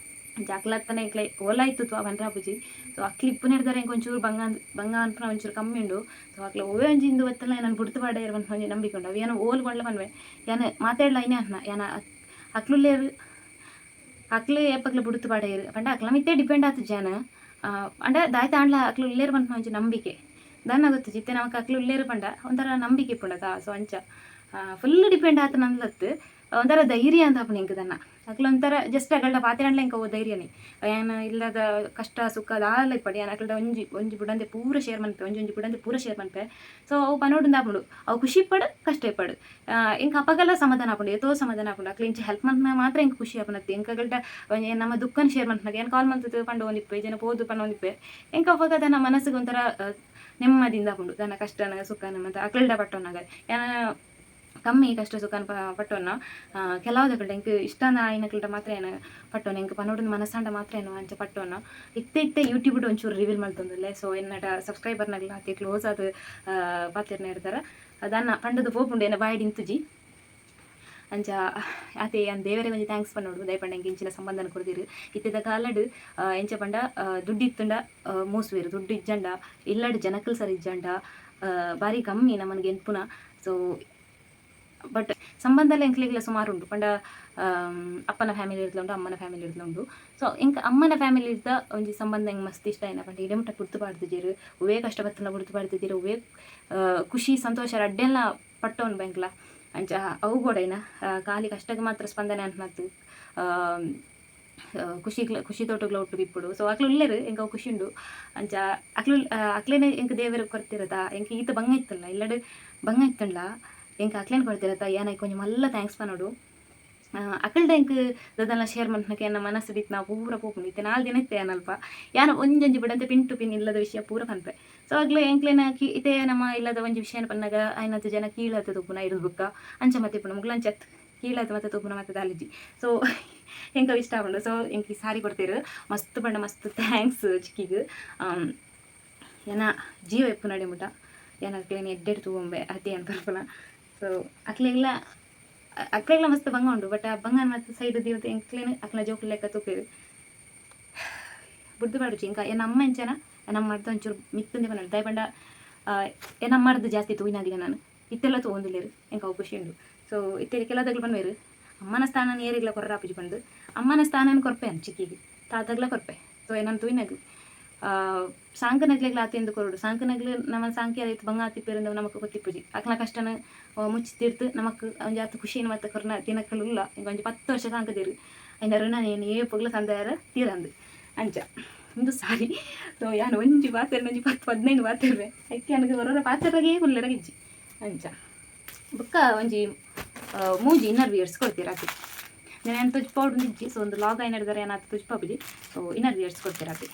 ಅಂಚ ಅಕ್ಲತ್ತನೆ ಎಂಕ್ಲೆ ಓಲ ಇತ್ತು ಪಂಡ್ರೆ ಆಪುಜಿ. ಸೊ ಅಕ್ಲು ಇಪ್ಪುನೆರ್ದಾರ ಎಂಕ್ ಒಂಚೂರು ಬಂಗ ಬಂಗ ಅನ್ಪುನ ಒಂಚೂರು ಕಮ್ಮಿ ಉಂಡು. ಸೊ ಅಕ್ಲ ಒವ್ವೇ ಒಂಜಿ ಇಂದು ಬತ್ತಲ್ಲ ಎನನ್ ಬುಡ್ದು ಪಾಡೆರ್ ಪನ್ಪಿನ ಒಂಜಿ ನಂಬಿಕೆ ಉಂಡು. ಅವು ಯಾನ್ ಓಲು ಪಂಡ್ಲ ಪನ್ಪೆ, ಯಾನ್ ಮಾತೆರ್ಲ ಐನೇ ಅನ್ನ ಯಾನ್ ಅಕ್ಲುಲ್ಲೆರ್, ಅಕ್ಲು ಏಪಗ್ಲ ಬುಡ್ದು ಪಾಡೆರ್ ಪಂಡ ಅಕ್ಲ ಮಿತ್ತೇ ಡಿಪೆಂಡ್ ಆತುಜಿ ಯಾನ್. ಪಂಡ ದಾಯ್ತ ಆಂಡ್ಲ ಅಕ್ಲು ಉಲ್ಲೆರ್ ಪನ್ಪಿನ ಒಂಜಿ ನಂಬಿಕೆ. ದಾನ್ನ ಗೊತ್ತುಜಿ, ಇತ್ತೆ ನಮಕ್ ಅಕ್ಲು ಉಲ್ಲೆರ್ ಪಂಡ ಒಂಥರ ನಂಬಿಕೆ ಇಪ್ಪುಂಡತ. ಸೊ ಅಂಚ ಫುಲ್ ಡಿಪೆಂಡ್ ಆತನಂದ್ಲತ್ತ್, ಒಂಥರ ಧೈರ್ಯ ಅಂತ ಆಪುಂಡು ಎಂಕ್ ದಾನ್ನ. ಅಕ್ಲು ಒಂಥರ ಜಸ್ಟ್ ಅಗಲ್ಡ ಪಾತೆರಂಡ್ಲ ಎಂಕ್ ಅವು ಧೈರ್ಯನೇ. ಯಾನ್ ಇಲ್ಲದ ಕಷ್ಟ ಸುಖ ದಾಲ ಇಪ್ಪಡ್ ಯಾನ್ ಅಕಲ್ಡ ಒಂಜಿ ಒಂಜಿ ಬುಡಂದೆ ಪೂರ ಶೇರ್ ಮನ್ಪೆ, ಒಂಜಿ ಒಂಜಿ ಬುಡಂದೆ ಪೂರ ಶೇರ್ ಮನ್ಪೆ. ಸೊ ಅವು ಪನೊಡುಂದು ಆಪುಂಡು, ಅವು ಖುಷಿ ಇಪ್ಪಡ್ ಕಷ್ಟ ಇಪ್ಪಡ್ ಎಂಕ್ ಅಪಗಲ ಸಮಾಧಾನ ಆಪುಂಡು, ಏತೋ ಸಮಾಧಾನ ಆಪುಂಡು. ಅಕ್ಲು ಇಂಚ ಹೆಲ್ಪ್ ಮನ್ಪುನ ಮಾತ್ರ ಎಂಕ್ ಖುಷಿ ಆಪುನತ್ತೆ. ಎಂಕ್ ಅಗಲ್ಡ ಒಂಜಿ ನಮ್ಮ ದುಃಖನ್ ಶೇರ್ ಮನ್ಪುನಗ ಯಾನ್ ಕಾಲ್ ಮಲ್ತುದು ಪಂಡೊಂದಿಪ್ಪೆ, ಇಜ್ಜಿಂಡ ಪೋದು ಪಂಡೊಂದಿಪ್ಪೆ. ಎಂಕ್ ಅಪಗ ದಾನ್ನ ಮನಸ್ಸಿಗೆ ಒಂಥರ ನೆಮ್ಮದಿಯಿಂದ ಆಪುಂಡು. ದಾನ್ನ ಕಷ್ಟನ ಸುಖನ ಮಾತ ಅಕ್ಲ್ಡ ಪಟ್ಟೊನ್ನಗ ಯಾನ್ ಕಮ್ಮಿ ಕಷ್ಟ ಸುಖನ ಪಟ್ಟೊನ್ನ. ಕೆಲವುದಕಲ್ಡ ಎಂಕ್ ಇಷ್ಟನ ಆಯಿನಕಲ್ಡ ಮಾತ್ರ ಯಾನ್ ಪಟ್ಟೊನ್ನ. ಎಂಕ್ ಪನೊಡುಂದು ಮನಸ್ಸಾಂಡ ಮಾತ್ರ ಯಾನ್ ಅಂಚ ಪಟ್ಟೊನ್ನ. ಇತ್ತೆ ಇತ್ತೆ ಯೂಟ್ಯೂಬ್ ಒಂಚೂರು ರಿವೀಲ್ ಮಲ್ತೊಂದುಲ್ಲೆ. ಸೊ ಎನ್ನಡ ಸಬ್ಸ್ಕ್ರೈಬರ್ನಗ್ಲ ಆತೆ ಕ್ಲೋಸ್ ಆದ್ ಪಾತೆರ್ನ ಇರ್ದಾರ ದಾನ್ನ ಪಂಡುದು ಪೋಪುಂಡು ಎನ್ನ ಬಾಯಿಡ್ ಇಂತುಜಿ. ಅಂಚ ಆತೆ ಯಾನ್ ದೇವರೆಗ್ ಒಂಜಿ thanks ಪನೊಡು, ದಾಯೆ ಪಂಡ ಎಂಕ್ ಇಂಚಿನ ಸಂಬಂಧನ ಕೊರ್ದೆರ್. ಇತ್ತೆದ ಕಾಲಡ್ ಎಂಚ ಪಂಡ ದುಡ್ಡು ಇತ್ತುಂಡ ಮೋಸುವೆರ್, ದುಡ್ಡು ಇಜ್ಜಂಡ ಇಲ್ಲಡ್ ಜನಕುಲು ಸರಿ ಇಜ್ಜಂಡ ಬಾರಿ ಕಮ್ಮಿ ನಮನ್ ಗೆನ್ಪುನ. ಸೊ ಬಟ್ ಸಂಬಂಧಲ ಎಂಕ್ಲೆಗ್ಲ ಸುಮಾರು ಉಂಡು. ಪಂಡ ಅಪ್ಪನ ಫ್ಯಾಮಿಲಿ ಇರ್ದ್ಲ ಉಂಡು, ಅಮ್ಮನ ಫ್ಯಾಮಿಲಿ ಇರ್ದ್ಲ ಉಂಡು. ಸೊ ಎಂಕ್ ಅಮ್ಮನ ಫ್ಯಾಮಿಲಿ ಇರ್ದ ಒಂಜಿ ಸಂಬಂಧ ಎಂಕ್ ಮಸ್ತ್ ಇಷ್ಟ ಆಯಿನ. ಪಂಡ ಇಡೆ ಮುಟ್ಟ ಬುಡ್ದು ಪಾಡ್ದಿಜೆರ್, ಒವ್ವೇ ಕಷ್ಟ ಬತ್ತುಂಡ ಬುಡ್ದು ಪಾಡ್ದಿಜೆರ್, ಒವ್ವೇ ಖುಷಿ ಸಂತೋಷ ರಡ್ಡೆಲ್ನ ಪಟ್ಟೊನ್ ಎಂಕ್ಲ. ಅಂಚ ಅವು ಬೋಡೈನ ಖಾಲಿ ಕಷ್ಟಕ್ಕೆ ಮಾತ್ರ ಸ್ಪಂದನೆ ಅನ್ಪುನತ್ತು, ಖುಷಿ ಖುಷಿ ತೋಟಗ್ಲ ಒಟ್ಟುಗು ಇಪ್ಪೊಡು. ಸೊ ಅಕ್ಲು ಉಲ್ಲೆರ್, ಎಂಕ್ ಅವು ಖುಷಿ ಉಂಡು. ಅಂಚ ಅಕ್ಲು ಅಕ್ಲೆನೆ ಎಂಕ್ ದೇವೆರ್ ಕೊರ್ತಿರತ. ಎಂಕ್ ಈತ್ ಬಂಗ ಇತ್ತುಂಡ, ಇಲ್ಲಡ್ ಬಂಗ ಇತ್ತುಂಡ ಎಂಕ್ ಅಕ್ಲೆನ್ ಕೊರ್ತಿರತ. ಯಾನ್ ಐಕ್ ಒಂಜಿ ಮಲ್ಲ thanks ಪನೊಡು. ಅಕಲ್ಡ ಎಂಕ್ ದಾದನ ಶೇರ್ ಮನ್ಪುನಕ ಎನ್ನ ಮನಸ್ಸು ಇತ್ತ್ನ ಪೂರ ಪೋಪುಂಡು. ಇತ್ತೆ 4 ದಿನ ಇತ್ತೆ ಯಾನ್ ಅಲ್ಪ, ಯಾನ್ ಒಂಜೊಂಜಿ ಬುಡಂತೆ ಪಿನ್ ಟು ಪಿನ್ ಇಲ್ಲದ ವಿಷಯ ಪೂರ ಪನ್ಪೆ. ಸೊ ಅಗ್ಲು ಎಂಕ್ಲೆನ ಕಿ ಇತ್ತೆ ನಮ್ಮ ಇಲ್ಲದ ಒಂಜಿ ವಿಷಯನ ಪನ್ನಗ ಆಯ್ನತ್ ಜನ ಕೀಳಾತ್ ತೂಪುನ ಇರುದು ಬುಕ್ಕ ಅಂಚ ಮತ್ತೆ ಇಪ್ಪುಂಡು. ಮುಗ್ಲು ಅಂಚ ಕೀಳಾತ್ ಮತ್ತೆ ತೂಪುನ ಮತ್ತೆ ದಾಲಿಜಿ. ಸೊ ಎಂಕ್ ಅವು ಇಷ್ಟ ಆಪುಂಡು. ಸೊ ಎಂಕ್ ಈ ಸಾರಿ ಕೊಡ್ತೇರು, ಮಸ್ತ್ ಪಂಡ ಮಸ್ತ್ thanks ಚಿಕ್ಕಿಗ್. ಎನ್ನ ಜೀವ ಇಪ್ಪುನಡೆ ಮುಟ ಯಾನ್ ಅಕ್ಲೆನ್ ಎಡ್ಡೆಡ್ ತೂವೊಂಬೆ ಅತೆ ಯಾನ್ ಪನ್ಪುನ. ಸೊ ಅಕ್ಲೆಗ್ಲ ಅಕ್ಲೆಗ್ಲ ಮಸ್ತ್ ಬಂಗ ಉಂಡು, ಬಟ್ ಆ ಬಂಗನ್ ಮಸ್ತ್ ಸೈಡ್ ದೀವತ್ ಎಂಕ್ಲೆನ್ ಅಕ್ಲ ಜೋಕುಲು ಲೆಕ್ಕ ತೂಪೆರ್. ಬುಡ್ದು ಪಾಡುಜಿ ಇಂಕ. ಎನ್ನ ಅಮ್ಮ ಎಂಚನ, ಎನ್ನ ಅಮ್ಮರ್ದ್ ಒಂಚೂರು ಮಿತ್ತುಂದೆ ಪನೊಲಿ. ದಾಯೆ ಪಂಡ ಎನ್ನ ಅಮ್ಮರ್ದ್ ಜಾಸ್ತಿ ತೂಯಿನಾಗ್ಲೆ ನಾನು ಇತ್ತೆಲ್ಲ ತೂವೊಂದುಲ್ಲೆರ್. ಎಂಕ್ ಅವು ಖುಷಿ ಉಂಡು. ಸೊ ಇತ್ತೆ ಕೆಲವುದಗ್ಲು ಪನ್ಪೆರ್, ಅಮ್ಮನ ಸ್ಥಾನನ್ ಏರೆಗ್ಲ ಕೊರ್ರಾಪುಜಿ ಪಂದ್. ಅಮ್ಮನ ಸ್ಥಾನನ್ ಕೊರ್ಪೆ ಯಾನ್ ಚಿಕ್ಕಿಗ್, ತಾತಗ್ಲ ಕೊರ್ಪೆ. ಸೊ ಎನನ್ ತೂಯಿನಗ್ಲು ಸಾಂಕನಗ್ಲೆಗ್ಲ ಆತೆಂದು ಕೊರೊಡು. ಸಾಂಕನಗ್ಲು ನಮನ್ ಸಾಂಕಿಯರ ಇತ್ ಬಂಗ ಆತಿಪ್ಪೆರ್ ನಮಕ್ ಗೊತ್ತಿಪ್ಪುಜಿ. ಅಕ್ಲ ಕಷ್ಟನ ಮುಚ್ಚಿ ತೀರ್ತು ನಮಕ್ ಒಂಜಿ ಆತ್ ಖುಷಿನ್ ಮತ್ತೆ ಕೊರ್ನ ದಿನಕ್ಕಲು ಉಲ್ಲ. ಇಂಕ್ ಒಂಜಿ 10 ವರ್ಷ ಸಾಂಕದೆರ್, ಐನ ಋಣ ಏನು ಏಪಗ್ಲ ಸಂದಾಯರ ತೀರಂದು. ಅಂಚ ಉಂದು ಸಾರಿ. ಸೊ ಯಾನ್ ಒಂಜಿ ಪಾತೆರ್ನ ಒಂಜಿ 10 15 ಪಾತೆರ್ವೆ. ಐಕೆ ಯಾನ್ ಒರೊರ ಪಾತೆರಾಗೇ ಕುಲ್ಲೆರಗಿಜ್ಜಿ. ಅಂಚ ಬೊಕ್ಕ ಒಂಜಿ ಮೂಜಿ ಇನ್ನರ್ ವಿಯರ್ಸ್ ಕೊಡ್ತೀರ ಅತೆ. ನಾನು ತುಜ್ಪಾವೊಡು ಇಜ್ಜಿ. ಸೊ ಒಂದು ಲಾಗ್ ಆಯ್ನ ಏನಾದ್ರು ತುಜ್ಪಾಪುಜಿ. ಸೊ ಇನ್ನರ್ ವಿಯರ್ಸ್ ಕೊಡ್ತೀರ ಅತೆ,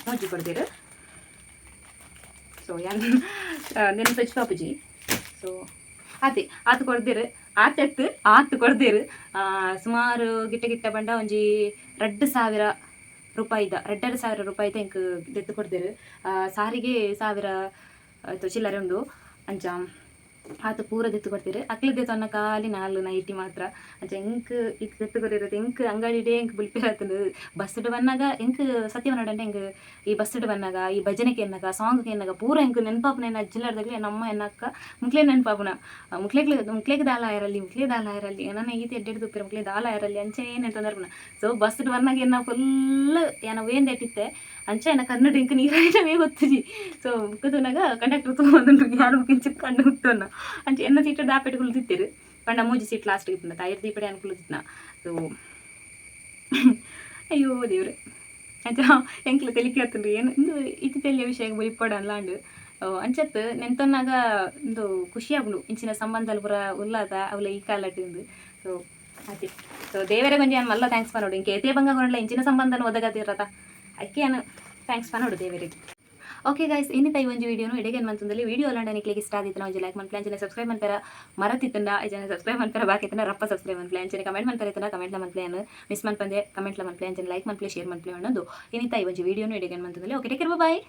ಮೂಜಿ ಕೊಡ್ತೀರ. ಸೊ ಯಾನ್ ನೆನ್ ತುಜ್ಪಾಪುಜಿ. ಸೊ ಆತೆ ಆತು ಕೊಡ್ದಿರು, ಆತೆತ್ತು ಆತು ಕೊಡ್ದಿರು. ಸುಮಾರು ಗಿಟ್ಟ ಗಿಟ್ಟ ಬಂಡ ಒಂಜಿ 2000 ರೂಪಾಯಿದ, 2500 ರೂಪಾಯಿದ ಎಂಕ್ ದೆತ್ತು ಕೊಡ್ದಿರು. ಸಾರಿಗೆ 1000 ಚಿಲ್ಲರೆ ಉಂಡು. ಅಂಚ ಆತು ಪೂರ ದೆತ್ತು ಕೊಡ್ತೀರು. ಅಕ್ಲೆ ದೆತ್ತೊನ್ನ ಖಾಲಿ 4 ನೈಟಿ ಮಾತ್ರ. ಅಂಚ ಎಂಕ್ ಇತ್ ದೆತ್ತು ಕೊರಿರತ್ತೆ. ಎಂಕ್ ಅಂಗಡಿಡೇ ಎಂಕ್ ಬುಲ್ಪೆರಾತುಂಡು. ಬಸ್ಸುಡು ಬನ್ನಗ ಎಂಕ್ ಸತ್ಯ ಪನೊಡಂಡ, ಎಂಕ್ ಈ ಬಸ್ಸುಡು ಬನ್ನಗ ಈ ಭಜನೆ ಕೇನ್ನಗ, ಸಾಂಗ್ ಕೇನ್ನಗ ಪೂರ ಎಂಕ್ ನೆನಪಾಪುನ ಎನ್ನ ಅಜ್ಜಿಲಾರ್ದಾಗ್ಲೆ ಎನ್ನ ಅಮ್ಮ, ಎನ್ನ ಅಕ್ಕ ಮುಕ್ಲೆ ನೆನಪಾಪುನ. ಮುಕ್ಲೆಗ್ ಮುಕ್ಲೆಗ್ ದಾಲ ಆಯರಲ್ಲಿ, ಮುಕ್ಲೆ ದಾಲ ಆಯರಲ್ಲಿ, ನನ್ನ ಈತ ಎಡ್ಡೆಡ್ ತುಪ್ಪೆರ್, ಮುಕ್ಲೆ ದಾಲ ಆಯರಲ್ಲಿ ಅಂಚನೆ ನೆಂತೊಂದಿರ್ಪುನ. ಸೊ ಬಸ್ಸುಡು ಬನ್ನಗ ಎನ್ನ ಫುಲ್ ಯಾನ ವೇಂದೆಟ್ಟಿತ್ತೆ. ಅಂಚ ಎನ್ನ ಕನ್ನಡ ಎಂಕ್ ನೀರಾಯಿನವೇ ಗೊತ್ತುಜಿ. ಸೊ ಬುಕ್ಕ ತೂನಗ ಕಂಡಕ್ಟರ್ ತೂವೊಂದುಂಡು, ಯಾನ್ ಬುಕ್ಕ ಇಂಚ ಕಣ್ಣು ಮುತ್ತೊನ್ನ. ಅಂಚ ಎನ್ನ ಸೀಟ್ ದಾಪೆಟ್ ಕುಲ್ದಿತ್ತೆರ್ ಪಂಡ ಮೂಜಿ ಸೀಟ್ ಲಾಸ್ಟ್ ಇಪ್ಪುನ ತಾಯಿರ್ ದೀಪಡೆ ಯಾನ್ ಕುಲ್ದಿತ್ನ. ಸೊ ಅಯ್ಯೋ ದೇವ್ರೆ, ಅಂಚ ಎಂಕ್ಲ ತೆಲಿಕೆ ಆತುಂಡು. ಏನು ಇಂದು ಇತಿ ತೆಲಿಯ ವಿಷಯ ಬುಲಿಪೊಡು ಅನ್ಲಾಂಡ್. ಅಂಚತ್ ನೆಂತೊನ್ನಾಗ ಇಂದು ಖುಷಿ ಆಪುಂಡು, ಇಂಚಿನ ಸಂಬಂಧಲ್ ಪೂರ ಉಲ್ಲಾದ ಅವಲ ಈ ಕಾಲಟ್ ಇಂದು. ಸೊ ಅತೆ. ಸೊ ದೇವರೇ ಒಂಜಿ ಯಾನ್ ಮಲ್ಲ thanks ಪನೊಡು. ಇಂಕ್ ಏತೇ ಬಂಗ ಕೊರಂಡ್ಲ ಇಂಚಿನ ಸಂಬಂಧನ ಒದಗದಿರತ, ಐಕೆ ಯಾನ್ thanks ಪನೊಡು ದೇವರಿಗೆ. ಓಕೆ ಗೈಸ್, ಇನ್ನಿತ ಈ ಒಂಜಿ ವಿಡಿಯೋನು ಇಡೆಗೆ ಮಂತುಂದಲ್ಲಿ. ವಿಡಿಯೋ ಅಲ್ಲಾಂಡ ನಿಕ್ಲೆಗ್ ಇಷ್ಟ ಆದಿತ್ತನ ಒಂಜಿ ಲೈಕ್ ಮನ್ಪುಲೆ. ಅಂಚನೆ ಸಬ್ಸ್ಕ್ರೈಬ್ ಮನ್ಪೆರ ಮರತಿತ್ತಂಡ, ಅಂಚನೆ ಸಬ್ಸ್ಕ್ರೈಬ್ ಮನ್ಪೆರ ಬಾಕಿ ಇತ್ತಂಡ ರಪ್ಪ ಸಬ್ಸ್ಕ್ರೈಬ್ ಮನ್ಪುಲೆ. ಅಂಚನೆ ಕಮೆಂಟ್ ಮನ್ಪೆರ ಇತ್ತಂಡ ಕಮೆಂಟ್ಲ ಮನ್ಪುಲೆ. ಯಾನ್ ಮಿಸ್ ಮನ್ಪಂದೆ ಕಮೆಂಟ್ಲ ಮನ್ಪುಲೆ. ಅಂಚನೆ ಲೈಕ್ ಮನ್ಪುಲೆ, ಶೇರ್ ಮನ್ಪುಲೆ ಅನ್ನೋದು. ಇನ್ನಿತ ಈ ಒಂಜಿ ವಿಡಿಯೋನು ಇಡೆಗೆ ಮಂತುಂದಲ್ಲಿ. Okay, take care, boy.